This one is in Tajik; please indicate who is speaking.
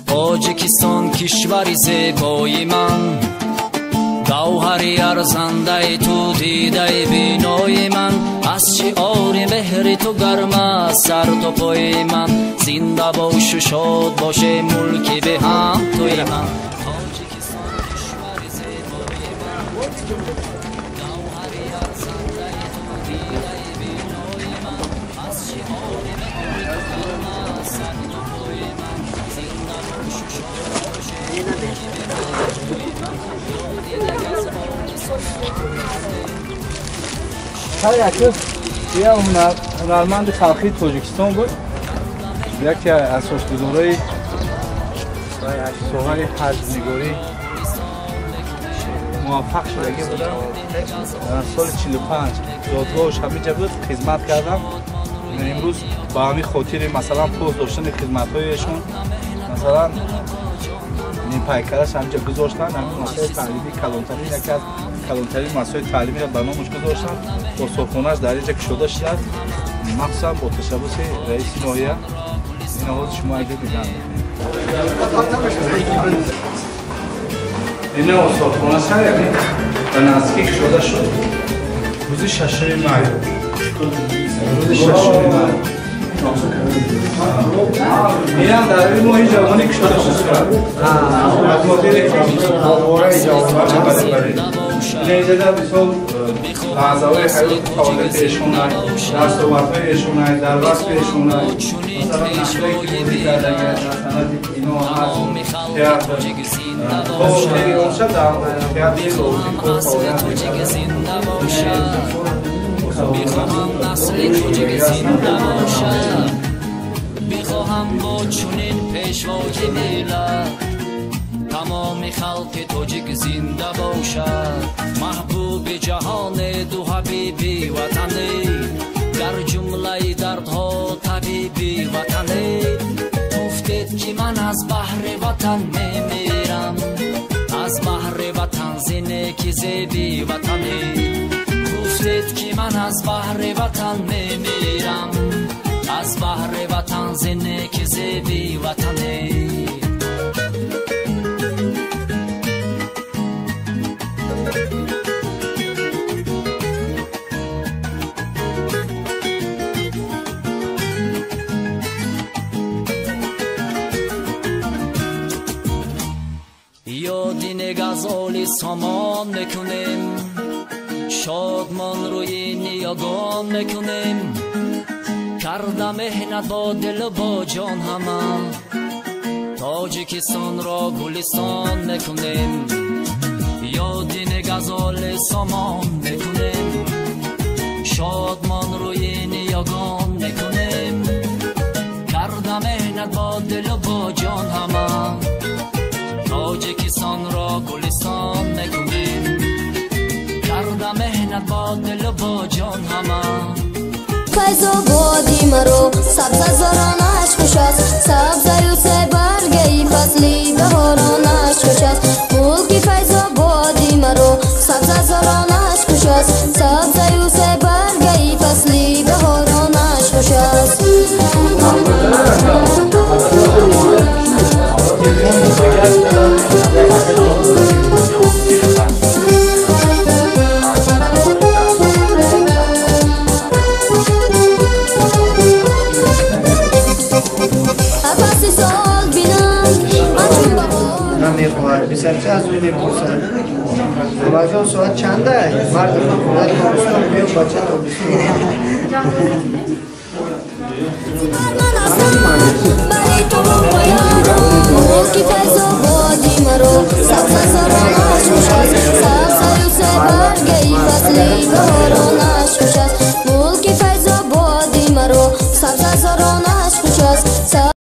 Speaker 1: Тоҷикистон кишвари зебои ман, гавҳари арзандаи ту дидаи бинои ман, аз шиори меҳри ту гарма сар то пои ман, зинда бошу шод боше мулки беҳамтои ман. Тоҷикистон кишвари зебои ман, гавҳари арзандаи ту дидаи бинои ман, аз шиори меҳри ту гарма сар то пои ман, зинда бошу шод боше мулки беҳамтои ман.
Speaker 2: Я ҳунарманди халқии Тоҷикистон буд, яке аз асосгузорои соҳаи ҳаҷвнигорӣ муваффақ шудагӣ будам. Соли 45 зодгоҳаш ҳаминҷа буд, хизмат кардам. Имрӯз ба ҳамин хотири масалан пос доштани хизматҳояшон, масалан нимпайкараш ҳаминҷа гузоштанд. Ҳамин муассисаи таълимии калонтарин, яке аз калонтарин муассисаҳои таълимиро ба номаш гузоштанд. Осорхонааш дар инҷа кушода шудааст, махсусан бо ташаббуси раиси ноҳия. Ин овози шумо агар дидан ин осорхонааш яъне ба наздикӣ кушода шуд рӯзи 6 май. Рӯзи 6 май. Инам дар ин моҳи ҷавонӣ кушода шуд. Аз модели ҷавонӣ. Инҷа мисол лаҳзаҳои ҳаёт фаъолияти эшонай, дастовардҳои эшонай, дар васфи эшонай, масалан нақшҳое ки бозӣ кардагиаш дар санъати кино, ҳаҷв, театр. То охири умрша дар театри Лоҳутӣ кор фаъолият мекард.
Speaker 1: Бихоҳам насли тоҷик зинда бошад, бихоҳам бо чунин пешвои миллат тамоми халқи тоҷик зинда бошад. Маҳбуби ҷаҳоне ду ҳабиби ватане, дар ҷумлаи дардҳо табиби ватане. Гуфтед ки ман аз баҳри ватан мемирам, аз баҳри ватан зине ки зеби ватане. Гуфтед ки ман аз баҳри ватан мемирам, аз баҳри ватан зине ки зеби ватане. Ёди негазоли сомон мекунем, шодмон рӯи ниёгон мекунем. Карда меҳнат бо дилу бо ҷон ҳама, Тоҷикистонро гулистон мекунем. Ёди негазоли сомон мекунем, шодмон рӯи ниёгон мекунем. Карда меҳнат бо дилу бо ҷон ҳама, Тоҷикистонро гулистон мекунем. Карда меҳнат бо дилу бо ҷон ҳама.
Speaker 3: Файзободи маро сабзазоронаш хуш аст, сабзаю себаргаи фасли баҳоронаш хуш аст. Мулки Файзободи маро сабзазоронаш хуш аст, сабзаю себаргаи фасли баҳоронаш хуш аст.
Speaker 4: Писарча аз ӯ мепурсад: бобаҷон, соат чанда? Марди хона тобистон биё, бача тобистон.
Speaker 3: Мулки Файзободи маро сабзазоронаш